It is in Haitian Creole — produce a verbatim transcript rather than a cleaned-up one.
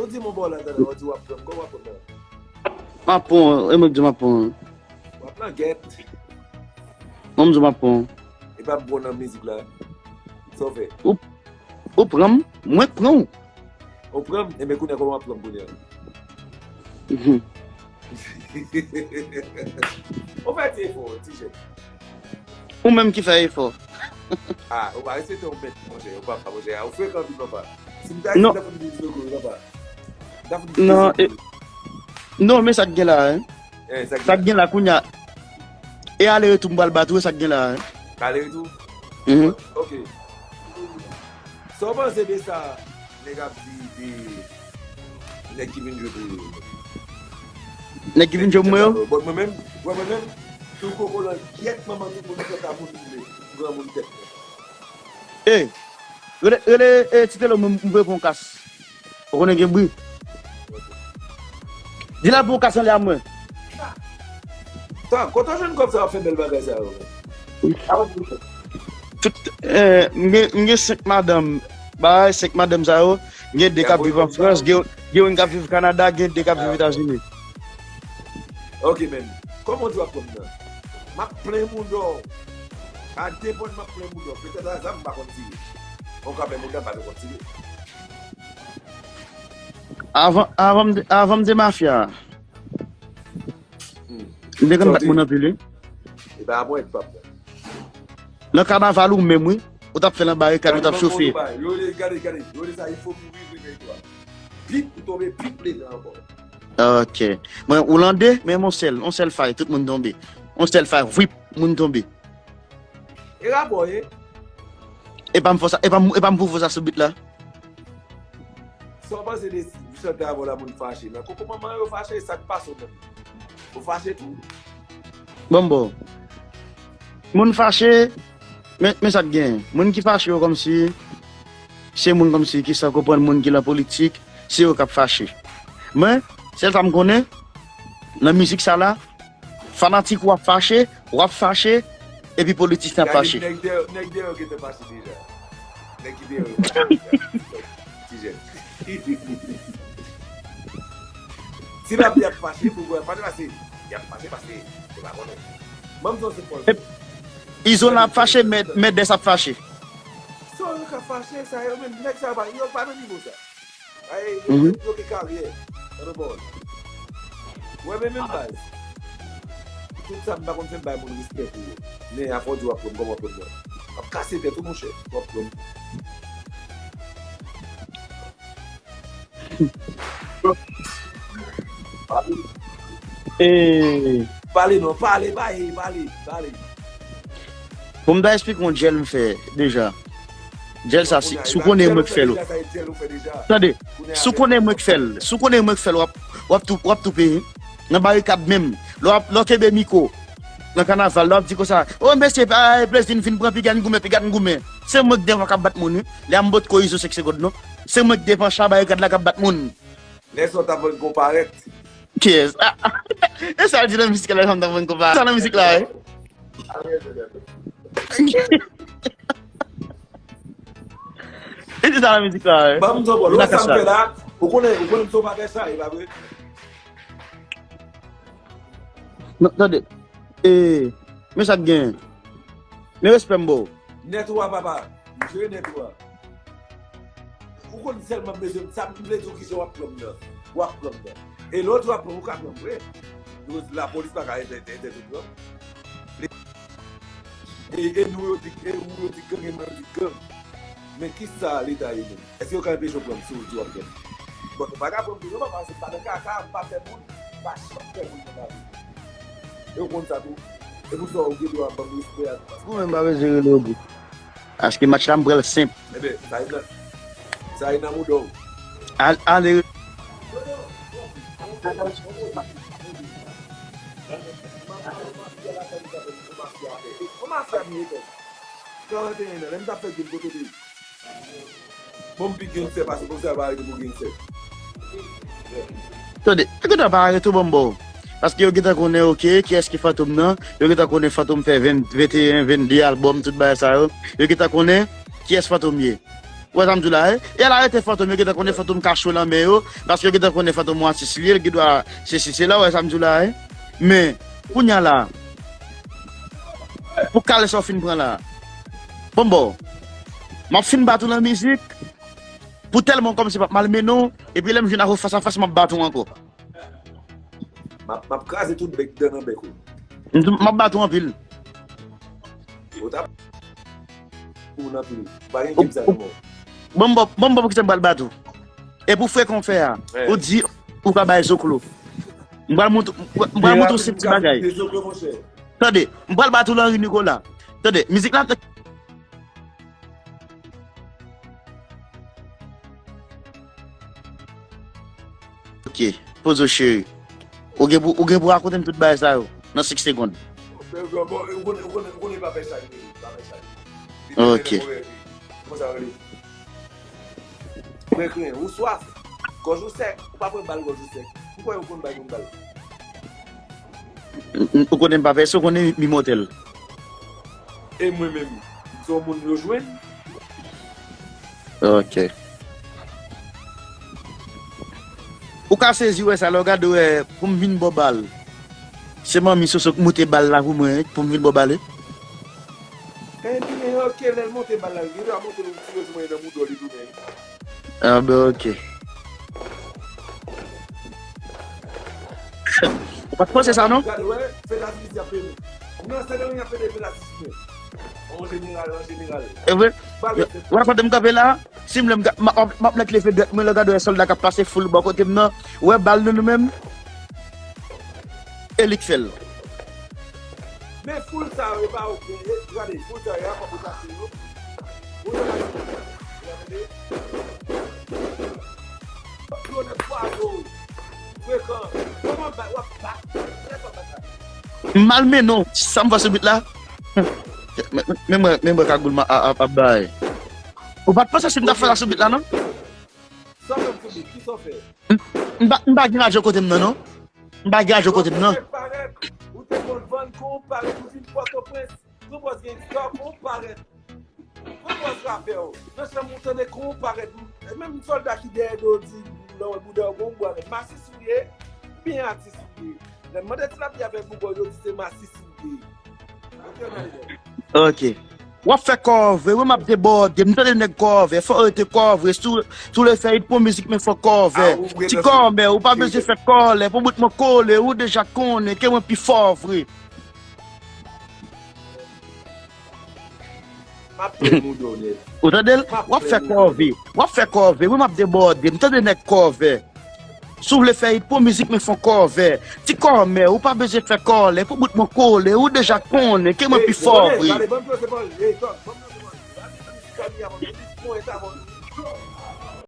Di m yon bò la talè, w di w ap pran m, kòman w ap pran m nan? M ap pran, e mwen k di w m ap pran. W ap nan gèt. Mwen m di w m ap pran. E pa m pran nan mizik la. Sa w fè? Ou, ou pran m, mwen k pran w. Ou pran m, enben kounye a kòman w ap pran m kounye a? Mhm. Ou fè ti efò, ti jèn. Ou menm ki fè efò. Ah, ou pa respekte yon mèt, monchè, ou papa, monchè, ou frekan anpil, papa. Si m ta di, non, ta fout m di logo, papa. M ta fout m di non, logo. Non, men sa k gen la, hein. Eh, sa k gen la kounye a. E ale retou m pral bat ou, e sa k gen la, hein. Ale retou? Mhm. Ok. Sa w panse de sa, nèg ap di de nèg ki vin jwe pou yo? Nèg ki vin jwe pou mwen yo? Bon, mwen menm, wè mwen menm, tou kokolan gyèt manman tout moun, kanta moun vle, granmoun tèt mwen. E, rele, rele, e, Titelo, mwen, mwen pou yon kas. Ou konnen gen bri. Di l al pou yon kas anlè a mwen. Tan, kote w jwenn kòb sa w ap fè bèl bagay sa yo? Tout, eh, m gen, m gen senk madanm, bay senk madanm sa yo, gen de k ap viv an Frans, gen, gen youn k ap viv Kanada, gen de k ap viv Etazini. Ok, men, kòman w di w ap pran m nan? M ap plen mouda w. A de pwen m ap plen mouda w. Petèt a zam m pa konn tire. Mwen ka plen mouda m pa konn tire. Avan, avan m te, avan m te mafya. Hmm. M te konn bat moun anpil, wi. E pa mwen k pap. Nan kanaval ou menm, wi. Ou t ap fè nan barikad, ou t ap chofe. Yo le, gade, gade. Yo le sa, il faut mourir, réveille-toi. Pip, ou tonbe, pip, leve ankò. Ok. Mwen, ou lande, men yon sèl, yon sèl fay, tout moun tonbe. Yon sèl fay, vwip, moun tonbe. E rapò ye? E pa m fò sa, e pa m, e pa m pou fò sa sou bit la. Sa w panse de chante avè w la, moun fache? Nan koko manman yo fache, sa k pase w menm? Ou fache tou? Bon, bon. Moun fache, men, men sa k genyen. Moun ki fache yo kòmsi, se moun kòmsi ki san konprann moun ki nan politik, se yo k ap fache. Men, sèl sa m konnen, nan mizik sa la, fanatik ou ap fache, w ap fache, epi politisyen ap fache. Nèg dèyè, nèg dèyè yo gentan fache deja. Nèg ki dèyè yo fache deja. Ti jèn. Si lapli ap fache, pou wè, fache pase. Y ap fache pase. Yo pa konnen. Ban m di w se pòl. Izolan ap fache, men, men Dès ap fache. Sa yo ka fache, sa yo menm, nèg sa yo pa, yo pa nan nivo sa. Ay, yo, yo gen karyè. Nan bòl. Wè, men menm baz. Tout sa m pa konn fè m bay moun respè pou yo. Men afò di w ap pran m kòman pran m nan. W ap kase tèt ou, monchè. W ap pran m. Eh. Pale non, pale, pale, pale, pale. Bon, m ta esplike yon djèl m fè deja. Djèl sa, si, si w konnen mwen k fè l. Tande, si w konnen mwen k fè l, si w konnen mwen k fè l, w ap, w ap tou, w ap tou peye. Nan barikad menm. Lè w ap, lè w kenbe mikwo, nan kanaval, lè w ap di konsa, o mesye, pa plezi n vin pran piga n goumen, piga n goumen. Se mwen k devan k ap bat moun, wi. Lè a m potko Izo senk segonn, non. Se mwen k devan chan barikad la k ap bat moun. Lè sa w t ap vin konparèt. Kiyès? Ah, ah. E sa l di nan mizik la, lè sa m t ap vin konparèt. Sa nan mizik la, wi. E di sa nan mizik la, wi. Ban m di w, lè sa m fè la, ou konnen, ou konnen m se yon bagay sa, e pa vre? Non, tande. E, men sa k genyen. Men respè m ba w. Nèt ou a, papa. M jere nèt ou a. Ou konn sèlman bezwen, sa m vle di w kijan w ap pran m nan. W ap pran m nan. E lè w di w ap pran m, ou ka pran m vre. Lapolis pa ka entè-, entèdi pran m. E, e nou yo di, e ou yo di gang, e mwen yo di gang. Men kisa Leta ye menm? Èske yo ka enpeche w pran m si w di w ap pran m? Bon, nou pa ka pran m tou non, papa, se pa nan kaka, m pa fè moun, m pa janm fè moun nan lavi. E w konn sa tou. E pou sa w gen dwa ban m respè a tou, paske ou menm pa bezwen rele yo bout. Paske match la, m pran l senp. Enben, sa e nan, sa e nan mouda w. Al-, ale. Yon mafya m ye, tèt. Karannteyen an, lè m t ap fè grenn kote w te ye. Bon, m pi gangstè pase w, konsa yo pa arete pou gangstè. Tande, yo gentan pa arete w, bon, bon. Paske yo gentan konnen, oke, kiyès ki Fantom nan. Yo gentan konnen Fantom fè ven, venteyen, vennde albòm, tout bagay sa yo. Yo gentan konnen kiyès Fantom ye. Ou wè sa m di w la, wi? E al arete Fantom, yo gentan konnen Fantom ka cho nan men yo, paske yo gentan konnen Fantom yon atis li ye, l gen dwa sesi sela, ou wè sa m di w la, wi? Men, kounye a la, pou kalè sa w fin pran la, bon, bon, m ap fin bat ou nan mizik, pou tèlman kòmsi m ap malmennen w, epi lè m jwenn avè w fas a fas, m ap bat ou ankò. M ap, m ap kraze tout bèk dan nan bèk ou. M, m ap bat ou anpil. Ou t ap moun anpil. Ou pa gen game sa nan men w. Bon, bon, bon, bon, poukisa m pral bat ou? E pou frekan w fè a, ou di ou ka bay zoklo. M pral mont-, m pral montre w sèt ti bagay. Tande, m pral bat ou Lanri Nicolas. Tande, mizik la. Ok, poze w cheri. Ou gen pou, ou gen pou rakonte m tout bagay sa yo nan senk segonn. Ou konnen, ou konnen, ou konnen pa fè sa, pa fè sa. Ok. Kòman sa rele? Mwen kren, ou swaf, gòj ou sèk, ou pa pran bal gòj ou sèk. M kwè ou konn bay moun bal. Ou konnen m pa fè sa, ou konnen m imòtèl. E mwen menm, m se yon moun yo jwenn. Ok. Ou ka sezi wè sa, lè w gade wè, pou m vin ba w bal. Se manmi Soso k moute bal la pou mwen, pou m vin ba w bal, wi. Ebyen, ok, lè l monte bal la, l gen dwa monte yon ti yo sou mwen nan mouda li tou, men. Ah, ben, ok. Ou pa t panse sa, non? Gade, wè, fè la jistis ap peye. Non, se de rien, fè de la jistis. An jeneral, an jeneral. E vre? Ou wè kote m kanpe la? Si m lè m, m ap, m ap lèk leve dwèt mwen, lè gade wè sòlda k ap pase foul bò kote m nan. Ou wè bal nou, nou menm? E li k fè l. Men foul sa yo, e pa yo, e, gade, foul sa yo, e pa pou tache yo. Foul sa yo, gade. Yo nèg pwazo. Frekan. Kòman ba, w ap ba, lè sa bat la. M malmennen w, sa m fè sou bit la. Men, men, men mwen, men mwen kagoul m ap, ap, ap bay. Ou pa t panse si m t ap fè sa sou bit la, non? Sa w fè m sou bit, ki sa w fè? M, m pa, m pa gen radyo kote m nan, non. M pa gen radyo kote m nan. Ou te konn vann kon w parèt, ou vin Pòtoprens. Pran pòz gangsta, kon w parèt. Pran pòz rapè w. Nan chanm ou tande kon w parèt. Menm sòlda ki dèyè do w di, lè w wè bouda w gon bwa, masis ou ye, oubyen atis ou ye. Lè m mande ti lapli avèk bouda w, yo di se masis ou ye. Ok, w ap fè kòve, wi, m ap debòde. M tande nèg kòve, fò rete kòve. Sou, sou le fè it pou mizik, men fò kòve. Ti kòmè, ou pa bezwen fè kòlè, pou bout mwen kole, ou deja konnen ke mwen pi fò vre. M ap plen mouda w nèt. Ou tande l? M ap plen mouda w. W ap fè kòve. W ap fè kòve. Wi, m ap debòde. M tande nèg kòve. Si w vle fè it pou mizik, men fè kòve. Ti kòmè, ou pa bezwen fè kòlè. Pou bout mwen kole, ou deja konnen ke mwen pi fò vre. Gade, gade, ban m ploze, ban m, ey, Tòg, ban m ploze, ban m. Gade, gade, gade, gade, gade, gade, gade, gade, gade, gade, gade,